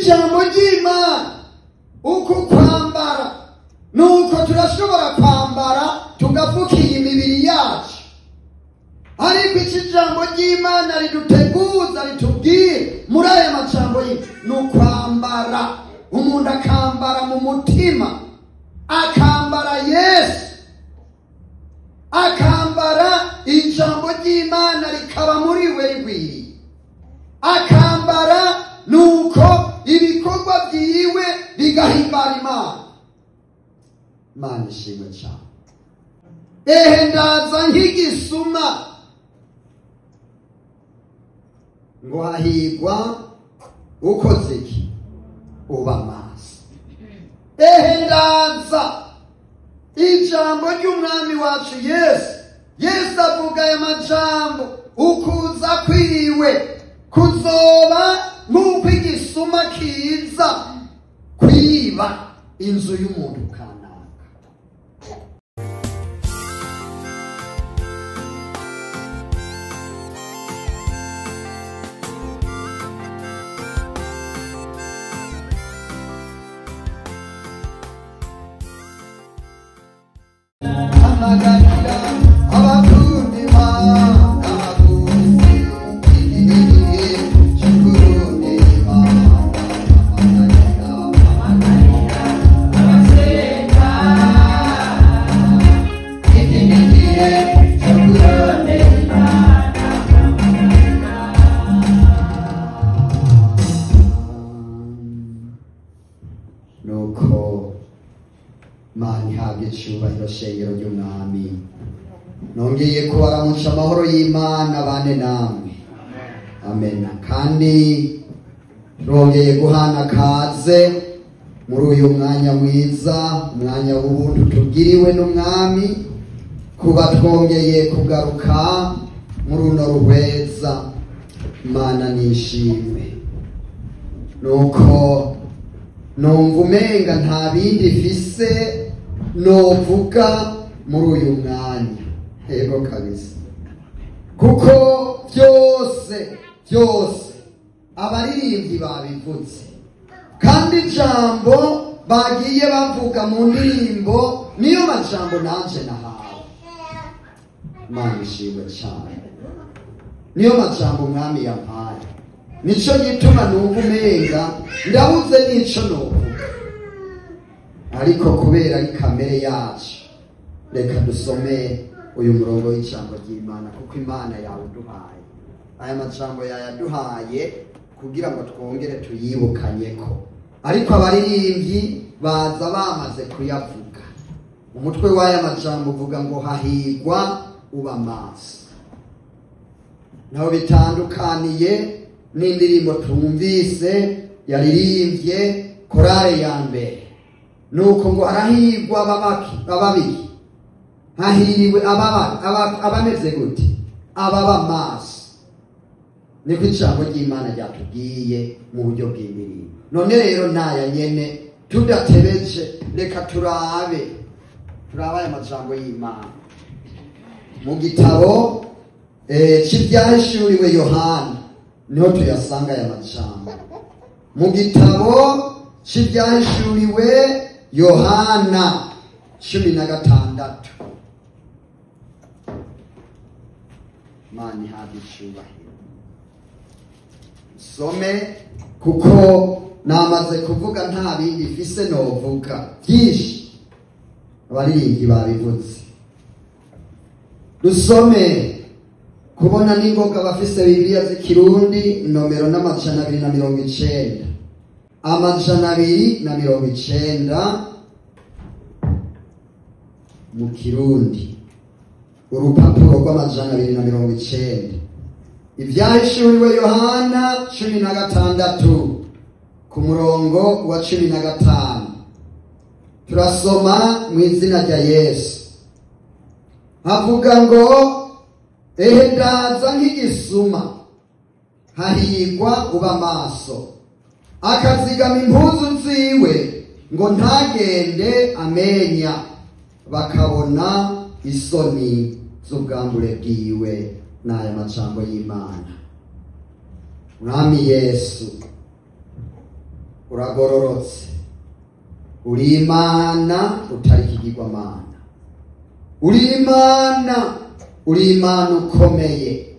Ijambo ry'Imana uku kwambara nuko turashobora kwambara tugafukiye imibiri yacu, ariko iki jambo ry'Imana riduteguza ritubwira muri aya majambo ni ukwambara. Umuntu akambara mu mutima, akambara Yesu, akambara ijambo ry'Imana rikaba muri we rigwiriye, akambara nuko ibikorwa byiwe bigahimbara Imana. Imana ishimwe cyane. Ehe ndaza nk'igisuma, ngo hahigwa ukoze iki? Uba maso. Ehe ndaza. Ijambo ry'umwami wacu Yesu, Yesu avuga aya majambo, ukuza kwiwe kuzoba nk'uko igisuma kiza kwiba inzu y'umuntu kanaka. Amagarira abakundi nuko Mana ihabwe icyubahiro shengero ry'Umwami. Nongeye kubaramutsa amahoro y'Imana bane namwe. Amen. Kandi rongeye guhana kaze muri uyu mwanya mwiza, umwanya w'ubuntu tugiriwe n'Umwami, kuba twongeye kugaruka muri runo ruhweza. Imana nishimwe. Nuko numva umenga nta bindi mfise novuga muri uyu mwanya. Ego kabisa, kuko byose byose abaririmbyi babivutse, kandi ijambo bagiye bavuga mu ndirimbo niyo majambo nanje nahawe. Imana ishimwe cyane. Niyo majambo Umwami yampaye. Nico gituma numva umenga ndabuze nico novuga, ariko kubera ari kamere yacu reka dusome uyu murongo w'ijambo ry'Imana, kuko Imana yawuduhaye. Aya majambo yayaduhaye kugira ngo twongere tuyibukanyeko, ariko abaririmbyi baza bamaze kuyavuga. Umutwe w'aya majambo uvuga ngo hahigwa uba maso. Naho bitandukaniye n'indirimbo twumvise yaririmbye korale ya mbere, nuko ngo harahigwa ababiki, hahiriwe abameze gute? Ababa maso. Niko ijambo ry'Imana ryatubwiye mu buryo bw'indirimbo. None rero naya nyene tudatebeje, reka turabe aya majambo y'Imana mu gitabo cy'ibyahishuriwe Yohana, niho tuyasanga aya majambo. Mu gitabo cy'ibyahishuriwe Yohana 16. Imana ihabwe icyubahiro. Some kuko namaze kuvuga nta bindi mfise novuga byinshi, abaririmbyi babivutse. Dusome kubona n'ingoga bafise Bibiliya z'ikirundi nomero n'290, 290 mu kirundi, urupapuro rw'ama290. Ibyahishuriwe Yohana 16 ku murongo wa 15. Turasoma mu izina rya Yesu. Havuga ngo ehe ndaza nk'igisuma, hahigwa uba maso, akazigama impuzu ziwe ngo ntagende amenya, bakabona isoni z'ubwambure bwiwe. N'aya majambo y'Imana. Mwami Yesu, Uragororotse, uri Imana utari ikigirwamana, uri Imana, uri Imana ukomeye,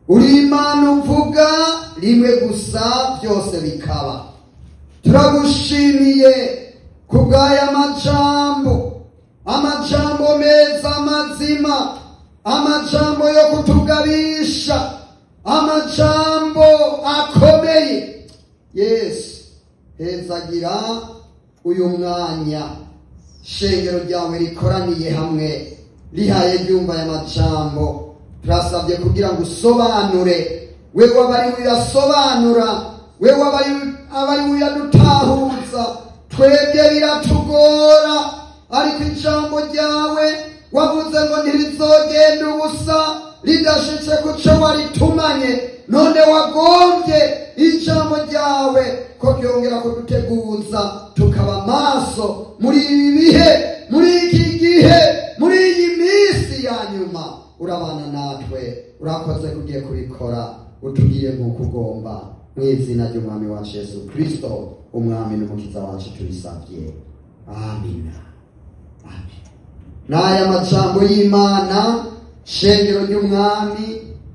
uri Imana uvuga rimwe gusa byose bikaba. Turagushimiye kubw'aya majambo, amajambo meza mazima, amajambo yo kutugabisha, amajambo akomeye. Yesu, hezagira uyu mwanya shengero ryawe rikoraniye hamwe rihaye ryumva aya majambo. Turasabye kugira ngo usobanure, wewe abari uyasobanura, wewe abari uyadutahuza. Twebwe biratugora, ariko ijambo ryawe wavuze ngo ntirizogenda ubusa ridashitse ku co waritumanye. None wagombye ijambo ryawe ko ryongera kuduteguza tukaba maso muri ibi bihe, muri iki gihe, muri iyi minsi ya nyuma. Urabana natwe, urakoze kugiye kubikora, utubwiye nk'uko ugomba, mu izina ry'Umwami wacu Yesu Kristo, Umwami n'Umukiza wacu tubisabye, amina. Amen. N'aya majambo y'Imana, shengero ry'Umwami,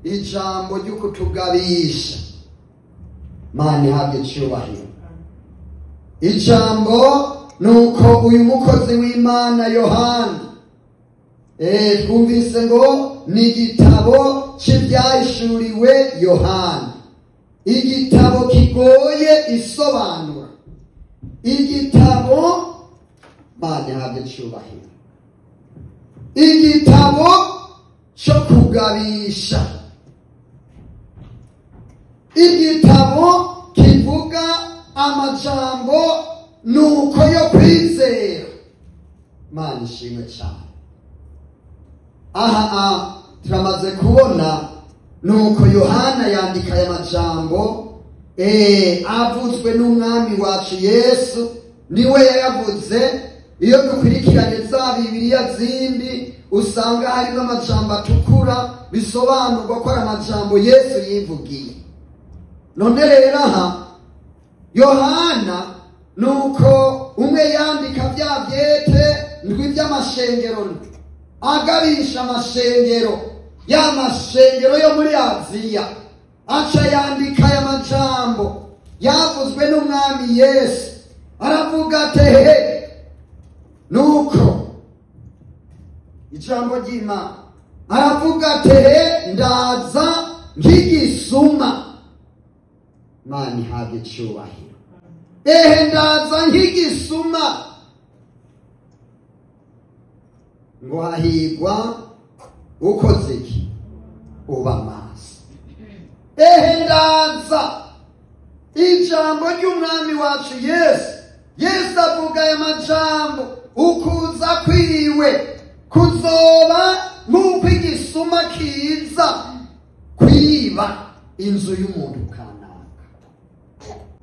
ijambo ry'ukutugabisha. Mana ihabwe icyubahiro. Ijambo nuko uyu mukozi w'Imana Yohana, twumvise ngo ni igitabo cy'ibyahishuriwe Yohana, igitabo kigoye isobanura, igitabo Mana ihabwe icyubahiro, igitabo cyo kugabisha, igitabo kivuga amajambo nuko yo kwizera. Mana ishimwe cyane. Aha turamaze kubona nuko Yohana yandika aya majambo avuzwe n'Umwami wacu Yesu, niwe yayavuze. Iyo dukurikiranye za Bibiliya zindi usanga harimo amajambo atukura, bisobanurwa ko ari amajambo Yesu yivugiye. None rero aha Yohana nuko umwe yandika bya byete ndwi by'amashengero, agabisha amashengero, ya mashengero yo muri Aziya, aca yandika aya majambo yavuzwe n'Umwami Yesu. Aravuga ati hehe, nuko ijambo ry'Imana, aravuga ati he, ndaza nk'igisuma. Mana ihabwe icyubahiro. Ehe, ndaza nk'igisuma. Ngo hahigwa ukoze iki? Uba maso. Ehe, ndaza. Ijambo ry'Umwami wacu Yesu. Yesu avuga aya majambo, ukuza kwiwe kuzoba nk'uko igisuma kiza kwiba inzu y'umuntu kanaka.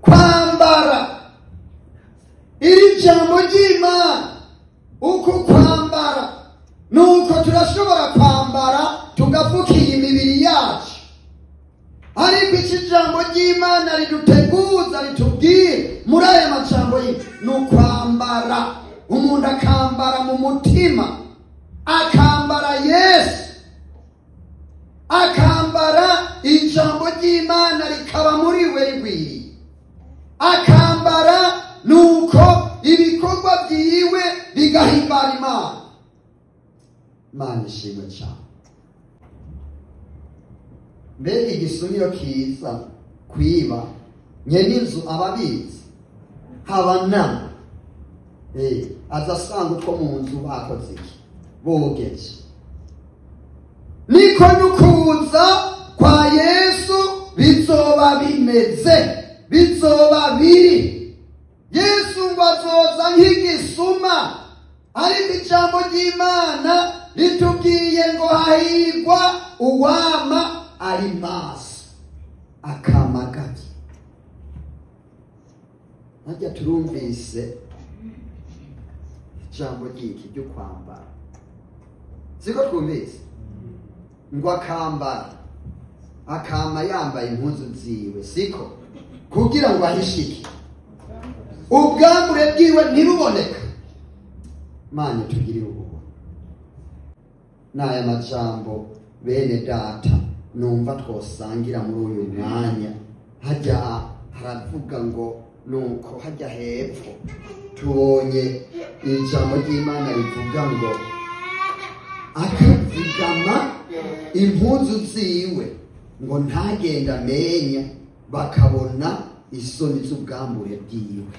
Kwambara iri jambo ry'Imana, uku kwambara nuko turashobora kwambara tugafukiye imibiri yacu, ariko iki jambo ry'Imana riduteguza, ritubwira muri aya majambo ni ukwambara. Umuntu akambara mu mutima, akambara Yesu, akambara ijambo ry'Imana rikaba muri we rigwiriye, akambara nuko ibikorwa byiwe bigahimbara Imana. Imana ishimwe cyane. Mbega igisumiro kiza kwiba, nyene inzu ababizi haba nama aza asanga utwo mu nzu bakoze iki, bogeje. Niko nukuza kwa Yesu bizoba bimeze, bizoba biri. Yesu ngo azoza nk'igisuma, ariko ijambo ry'Imana ritubwiye ngo hahigwa uwama ari maso akamagabye. Najya turumvise ijambo ry'iki ryo kwambara, siko twumvise ngo akambara, akama yambaye impuzu ziwe, siko kugira ngo ahishike Ubwambure bwiwe ntibuboneka. Mana tugirire ubuntu. N'aya majambo bene data numva twosangira muri uyu mwanya. Hajya haravuga ngo nuko hajya hepfo tubonye ijambo ry'Imana rivuga ngo akazigama impuzu ziwe ngo ntagenda amenya, bakabona isoni z'ubwambure bwiwe.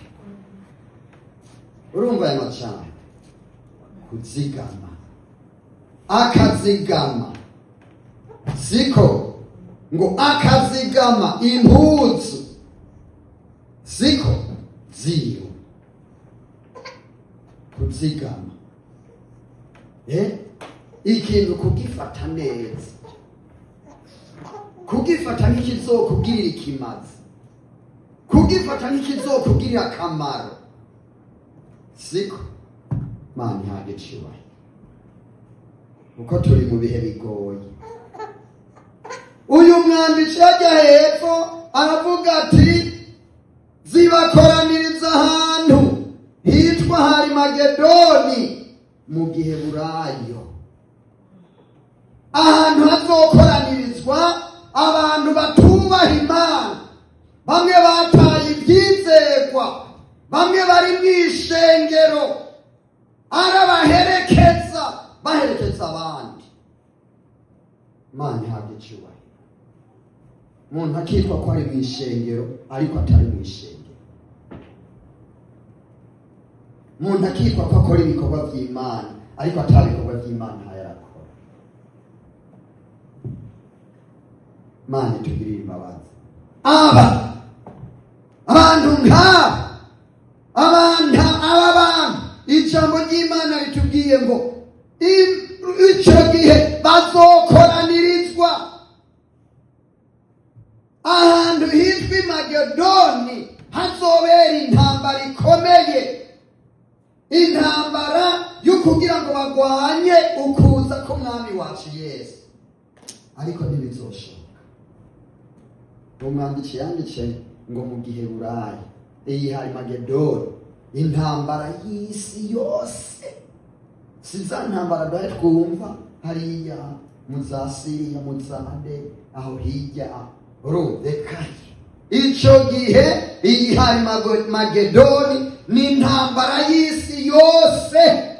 Urumva aya majambo? Kuzigama, akazigama, siko ngo akazigama impuzu siko ziwe. Kuzigama ikintu kugifata neza, kugifata nk'ikizokugirira ikimazi, kugifata nk'ikizokugirira akamaro, siko. Mana ihabwe icubahiro, kuko turi mu bihe bigoye. Uyu mwanditsi ajya hepfo aravuga ati zibakoraniriza ahantu hitwa Harimagedoni mu gihe burayo, ahantu hazokoranirizwa abantu batubaha Imana, bamwe bataye ibyizerwa, bamwe bari mu ishengero, arabaherekeza baherekeza abandi. Mana ihabwe icubahiro. Umuntu akitwa ko ari mu ishengero ariko atari mu ishengero. Umuntu akitwa ko akora ibikorwa by'Imana ariko atari ibikorwa by'Imana yarakora. Mana tugirire imbabazi. Aba abantu nk'aba, abantu aba bantu, ijambo ry'Imana ritubwiye ngo icyo gihe bazokoranirizwa ahantu hitwa Magedoni, hazobera intambara ikomeye, intambara yo kugira ngo bagwanye ukuza k'umwami wacu Yesu. Ariko ntibizoshoboka. Umwanditsi yanditse ngo mu gihe burayi iyi Harimagedoni, intambara y'isi yose, si za ntambara duhe twumva hariya mu za Siriya, mu za nde, aho hirya reka. Icyo gihe iyi Harimagedoni ni intambara y'isi yose.